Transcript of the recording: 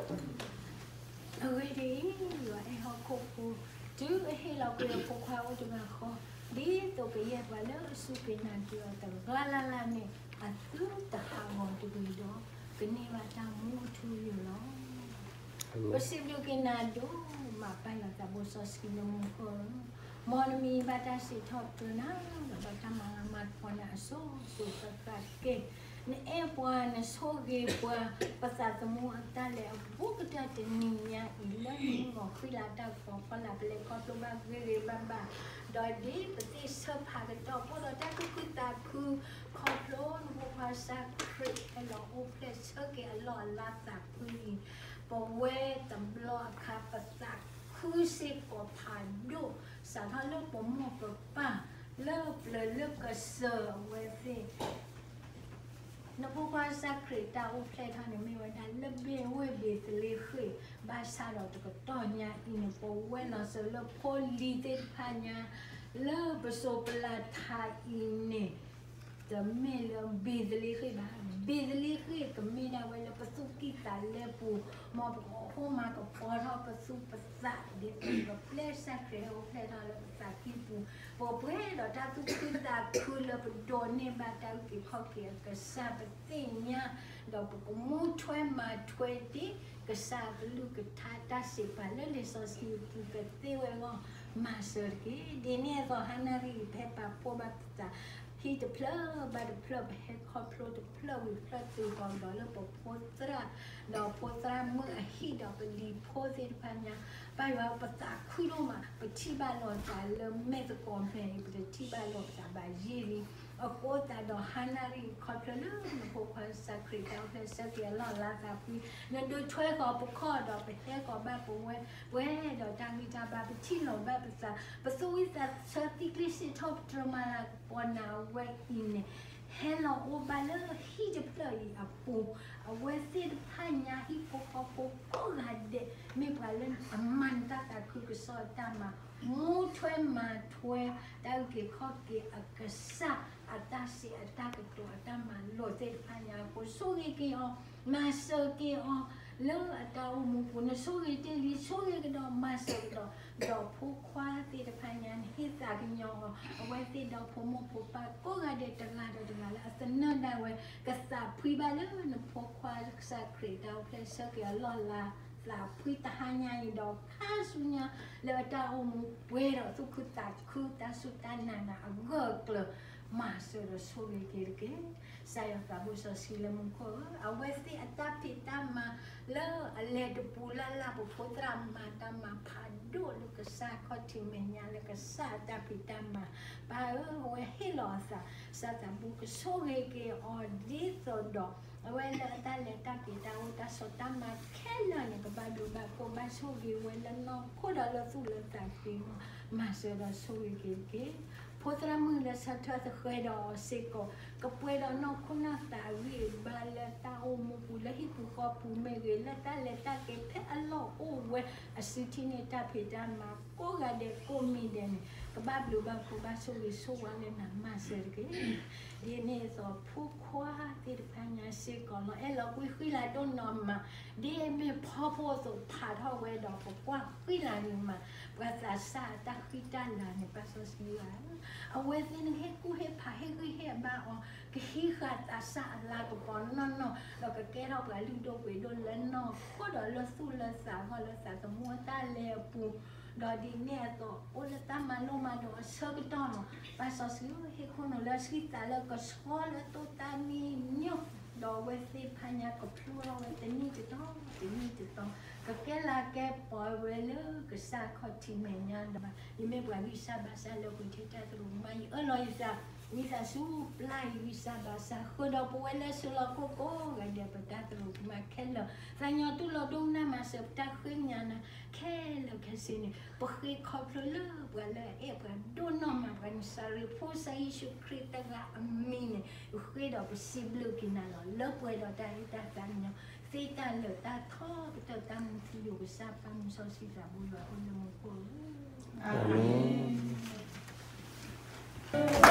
အဂ့ၢ်ဒ်အံၤ, ယွၤအဲၣ်ဟီၣ်ခိၣ်ဖိ, တုၤအဟ့ၣ်လီၤကွံာ်အဖိခွါအိၣ်တဂၤဃီ, ဒ်သိးကယဲၢ်ပှၤလၢအစူၢ်က့ၤနာ်က့ၤအီၤတဂၤလၢ်လၢ်န့ၣ် အသုတဟးဂီၤတဂ့ၤဒီး ကန့ၢ်ဘၣ်တၢ်မူအထူအယိာ်လီၤ. ပစံးဘျုးက့ၤနၤဒိၣ်မး ပၢ်ယွၤသးဘိစီဆှံလၢမူခိၣ်, မ်နမံၤဘၣ်တၢ်စံးထီၣ်ပတြၢၤနၤ, ဒီးဘၣ်တၢ်မၤလၤမၤကပီၤနၤအစိၤစိၤဃၣ်ဃၣ်တက့ၢ်. နအဲၣ်ပှၤ, နဆိၣ်ဂ့ၤပှၤ, ပသးသမူအတၢ်လဲၤအဘူးကတၢၢ်တနံၤညါအံၤ လၢနမုၢ်ဂီၤဃံလၤတၢ်ကပီၤဖီလာ် ပလဲၤခီဖျိဘၣ်ဂ့ၤဂ့ၤဘၣ်ဘၣ်, ဒီးဒ်ပသ့ၣ်ဆၢဖးကတီၢ် အိၣ်ဒီးတၢ်သူၣ်ခုသးခု ခီဖျိနဖိခွါကစၢ်ခရံာ်ဟဲလီၤအိၣ်ဖျဲၣ်ဆၢက့ၤအလီၢ်အလၤသးဖှံအံၤ, ပဝဲတဘျီအခါ ပသးခုစ့ၢ်ကီးဖးဒိၣ် စးထီၣ်လၢပမိၢ်ပပၢ် လၢပျၢၤလၢကစၢၤအဝဲသ့ၣ် နဖိခွါကစၢ်ခရံာ်တၢ်အိၣ်ဖျဲၣ်ထီၣ်န့ၣ် မ့ၢ်ဝဲဒၣ်လၢဘ့ၣ်ဝ့ၢ်ဘ့ၤသလ့ဃ့ၣ်, ဘၣ်ဆၣ်ဒီးတကတီၢ်ညါအံၤန့ၣ် ပဝဲလီၤစၢၤလၢဖိလံၤသ့ၣ်တဖၣ်ညါ လၢပစိၤပလၤထးအံၤန့ၣ် တမ့ၢ်လၢဘ့ၤသလ့ဃ့ၣ်ဘၣ်. ဘ့ၤသလ့ဃ့ၣ်ကမ့ၢ်ဒၣ်ဝဲလၢပသူၣ်ကံၢ်သးလဲပူၤ, မ်ပကအိၣ်မၤကပီၤထီၣ်ပသူၣ်ပသး ဒ်သိးပကပျဲစၢ်ခရံာ်ဟဲအိၣ်ဖျဲၣ်ထီၣ်လၢပသးကံၢ်ပူၤ, ပပှဲၤဒီးတၢ်သူၣ်ခုသးခုလၢပဒိးန့ၢ်ဘၣ်တၢ်အုၣ်က့ၤခီၣ်က့ၤအကစၢ်ပသ့ၣ်ညါ, ဒီးပကမူထွဲမၤထွဲဒ်ကစၢ်အကလုၢ်ကထါတၢ်စံးပာ်လၢလံာ်စီဆှံအပူၤကသ့ဝဲအဂီၢ် မၤစၢၤတက့ၢ်. ဒ်န့ၣ်အသိး ဟါနၣ်ရံၣ်အံၤ ပဟဲပာ်ဖှိၣ်ဘၣ်ပသး ဟံၣ်တဖျၢၣ်ဘၣ်တဖျၢၣ် ပဟဲခီဖျိတဖျၢၣ်ဝံၤတဖျၢၣ် သုးကီးဒီးလၢပဖိသရၣ် ဒီးဖိသရၣ်မုၣ်အဟံၣ်ဒီးပလံၤဖိသ့ၣ်တဖၣ်ညါ, ပၢ်ယွၤပသးခုဒိၣ်မး ပထံၣ်ဘၣ်လိာ်သးလၢမဲာ်သကိးမဲာ်အံၤ ပတထံၣ်ဘၣ်လိာ်ပသးဘၣ်ယံာ်လံ. အဃိသတးဒီး ဟါနၣ်ရံၣ်ခီဖျိလၢနဖိခွါကစၢ်ခရံာ်တၢ်အိၣ်ဖျဲၣ်ဆၢက့ၤအလီၢ်အလၤသးဖှံ, နဒုးထွဲဃီၤပခီၣ်ဒီးပဟဲဃီၤဘၣ်ပဝဲ ပှဲၤဒီးတၢ်ဂံၢ်တၢ်ဘါ ပထံၣ်လိာ်ဘၣ်ပသး ပသူၣ်ဝံၣ်သးဆၢသံကျ့စံးထီၣ်ပတြၢၤမၤလၤကပီၤနၤအဝဲအံၤန့ၣ် ဟဲလီၤအိၣ်ဘၣ်လၢဟံၣ်တဖျၢၣ်အံၤအပူၤ, အဝဲသ့ၣ်တဖၣ်ညါဟံၣ်ဖိဃီဖိကိးဂၤဒဲး မ့ၢ်ပှၤလၢအမၤနတၢ်သးခုကစီၣ်အတၢ်မၤ, မူထွဲမၤထွဲ တၢ်အုၣ်က့ၤခီၣ်က့ၤအကစၢ်အတၢ်စံးအတၢ်ကတိၤအတၢ်မၤလိာ်သ့ၣ်တဖၣ်ညါအဃိ ဆိၣ်ဂ့ၤက့ၤအီၤ, မၤစၢၤက့ၤအီၤ လၢအတၢ်အိၣ်မူပူၤ နဆိၣ်ဂ့ၤတ့ၢ်လံ ဆိၣ်ဂ့ၤကဒီးမၤစၢၤကဒီး, ဒီးဖိခွါသ့ၣ်တဖၣ်ညါ နဟ့ၣ်သးကညီၤအီၤ, အဝဲသ့ၣ်ဒီဖိမိၢ်ဖိပၢ်ကိးဂၤဒဲးတဂၤဒီးတဂၤလၢအသနၢၣ်ဒၣ်ဝဲ ကသးဖှံဘၣ်လၢနဖိခွါကစၢ်ခရံာ်တၢ်အိၣ်ဖျဲၣ်ဆၢက့ၤအလီၢ်အလၤသးဖှံတဟါညါအံၤဒီး ခါဆူညါလၢအတၢ်အိၣ်မူပှဲၤဒီးသူၣ်ခုသးခုတၢ်စူၢ်တၢ်နာ်နၤအဂၢၢ်အကျၢၤ မၤစၢၤဒီးဆိၣ်ဂ့ၤက့ၤတက့ၢ်. ကစၢ်ယွၤသးဘိစီဆှံလၢမူခိၣ်ဧၢ, အဝဲသ့ၣ်အတၢ်ဖံးတၢ်မၤလၢအလဲၤတပူၤလၢ်လၢ် ပဖိသရၣ်မၤတၢ်မၤဖးဒိၣ်လၢကစၢ်ခီၣ်ထံးမဲာ်ညါလၢကစၢ်အတၢ်ဖံးတၢ်မၤ, ပၢ်ဧၢ အဝဲဟ့ၣ်လီၤအသး ကစၢ်သးဘိကဆိၣ်ဂ့ၤက့ၤအီၤဒ်သိးဒီး အဝဲလၢအတၢ်လဲၤတၢ်က့ၤတၢ်အိၣ်တၢ်ဆိးတၢ်မၤခဲလၢာ်န့ၣ် ကဘၣ်ဘျုးဘၣ်ဖှိၣ်ဘၣ်ဆိၣ်ဂ့ၤဝဲလၢနီၢ်ခိဒီးလၢသူၣ်လၢသးက့ၤအီၤ, မၤစၢၤဒီးဆိၣ်ဂ့ၤက့ၤတက့ၢ်. ဖိသရၣ်မုၣ်လၢဆၢထၢၣ်သဃဲၤဒီးအီၤစ့ၢ်ကီး ကပှဲၤဒီးနီၢ်ခိနီၢ်သးအဂံၢ်အဘါလၢတၢ်အိၣ်မူပူၤ လၢဟံၣ်ပူၤဃီပူၤမ့ၢ်ဂ့ၤ လၢတၢ်လဲၤတၢ်က့ၤဖဲအလီၢ်အိၣ်ဝဲ အစုထံၣ်န့ၢ်တၢ်ဖံးတၢ်မၤကိးဂၤဒဲးကိးမံၤဒဲးန့ၣ် ကဘၣ်ဘျုးဘၣ်ဖှိၣ်ဘၣ်ဆိၣ်ဂ့ၤဆိၣ်ဝါလၢနၤ မၤစၢၤတက့ၢ်. ဒ်န့ၣ်အသိး ဖိခွါသ့ၣ်တဖၣ်ညါစ့ၢ်ကီးလီၤ အဲၣ်လီၤကွံာ်ဃံလၤဒိၣ်နီၢ်မး, ဒ်အမ့ၢ်ဖီဖိအသိးဖးထီၣ်ဝဲဒီး ပကွၢ်ဃံလၤန့ၣ်မး, ပှၤသးစၢ်အတၢ်ဃံတၢ်လၤန့ၣ် ပၢ်စီဆှံဧၢ, အဝဲသ့ၣ်န့ၣ်ဟ့ၣ်ကူၣ်ဟ့ၣ်ဖးဟ့ၣ်ဂံၢ်ဟ့ၣ်ဘါအီၤ, ကဟံးဃာ်သးစၢ်အလၤကပီၤနီၢ်နီၢ်, ဒီးကကဲထီၣ်ပှၤလုၢ်ဒိၣ်ပှ့ၤဒိၣ်လၢနီၢ်ခိဒီးလၢသူၣ်လၢသးအဂီၢ်လၢသးသမူအတၢ်လဲၤအပူၤ, ဒီးဒ်န့ၣ်အသိး အိၣ်လၢတၢ်မၤလိမၤဒိးအဆၢကတီၢ်လီၤ. ပၢ်စီဆှံဧၢ ဟ့ၣ်ခိၣ်နူာ်လၢဆှံသးလၢကဆှီလၢတိၢ်တၢ်မံညီ, ဒီးအဝဲသ့ၣ်တဖၣ်ညါကဖျိထီၣ်ဝဲတနံၣ်တတီၤ တနံၣ်တတီၤ, ကကဲလၤကဲပီၤဝဲလၢကစၢ်ခီၣ်ထံးမဲာ်ညါဒီး ယမ့ၢ်ပှၤဂံၢ်စၢ်ဘါစၢ်လၢပထံၣ်တၢ်သရူးကမၣ် ယအၢၣ်လီၤယသး ဝံသးစူၤပျၢ်ယဂံၢ်စၢ်ဘါစၢ် ဃုာ်ဒီးပဝဲလၢဆူလီၢ်ခိၣ်ကိးဂၤဒဲး ပတၢ်သရူးကမၣ်ခဲလၢာ် သးညီတူၢ်လိာ်ဒိကနၣ်မၤစၢၤပတၢ်ဃ့ညါနၤ ခဲလၢာ်ခဲဆ့န့ၣ် ပဃ့ခီဖျိလၢပှၤလၢအအဲၣ်ပှၤဒိၣ်နီၢ်မး ပှၤနစၤရ့းဖိ ကစၢ်ယ့ၣ်ၡူးခရံာ်တဂၤအမံၤန့ၣ် ယဃ့ဒီးပစံးဘျုးက့ၤနၤလီၤ. လၢပှဲၤဒီးတၢ်အဲၣ်တၢ်သးကညီၤ သ့တၢ်လၢာ်တၢ်ထီကတၢၢ်တၢ်မူထူယိာ် ကစၢ်ပၢ်မူစီဆှံသးဘိယွၤအိၣ်လၢမူခိၣ်ဧၢ, အၤမ့ၣ်.